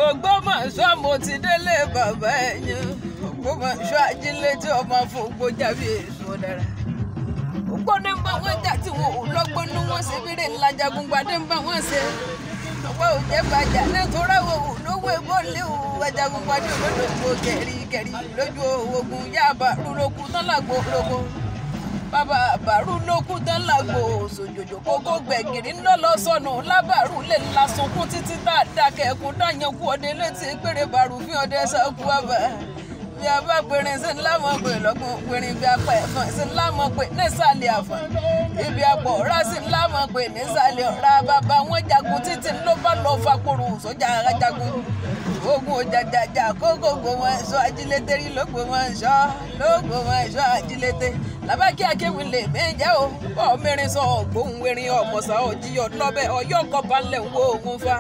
Ògbómọ̀ṣọ́ mo ti délé bàbá ẹ̀yìn. Ògbómọ̀ṣọ́ ajílété ọmọ fògbó jábí èso dára. Ògbóni ń bá wọn jà tí wọn ò lọ́gbọ́n ní wọ́n ṣe bírè ńlá jagungbadé ń bá wọn ṣe. Ọwọ́ ò jẹ́ bàjá nítorí àwọn olówó ebó léwu ajagungbadé olódògbò kẹ̀ríkẹ̀rí lójú ogun yáàbá rúlókù tán lágbo lóko. Bàbá bàrú lókù tán lágbo sòjòjò kókó gbẹ̀gìrì ńlọ́lọ́ sọnù lábàrú lè ńlá sunkún títí tá a dákẹ́ ẹkún dáyanku ọdẹ létí péré bàrú fín ọdẹ sọkú ọbẹ. Bí a bá pèrè sí ńlá mọ̀ pé lọ́gbọ̀n pèrè bí a pa ẹ̀fọn sí ńlá mọ̀ pé nísàlẹ̀ àfọ̀n. Ibi àpọ̀ ọ̀rá sí ńlá mọ̀ pé nísàlẹ̀ ọ̀rá bàbá wọn jagun títí ló bá lọ fapòrò sójà ara jagun. Ogun òjàjàjà kókòkò wọn sọ ajílété rí lógbò wọn sọ lógbò wọn sọ ajílété. Làbákí akéwì lè méjẹ́ o, bọ́ mẹ́rin sọ ògbóhùn erin ọ̀mọ̀sá ọ̀jíyọ̀ lọ́bẹ̀ ọ̀yọ́ kọba ńlẹ̀ ń wo ogun fa.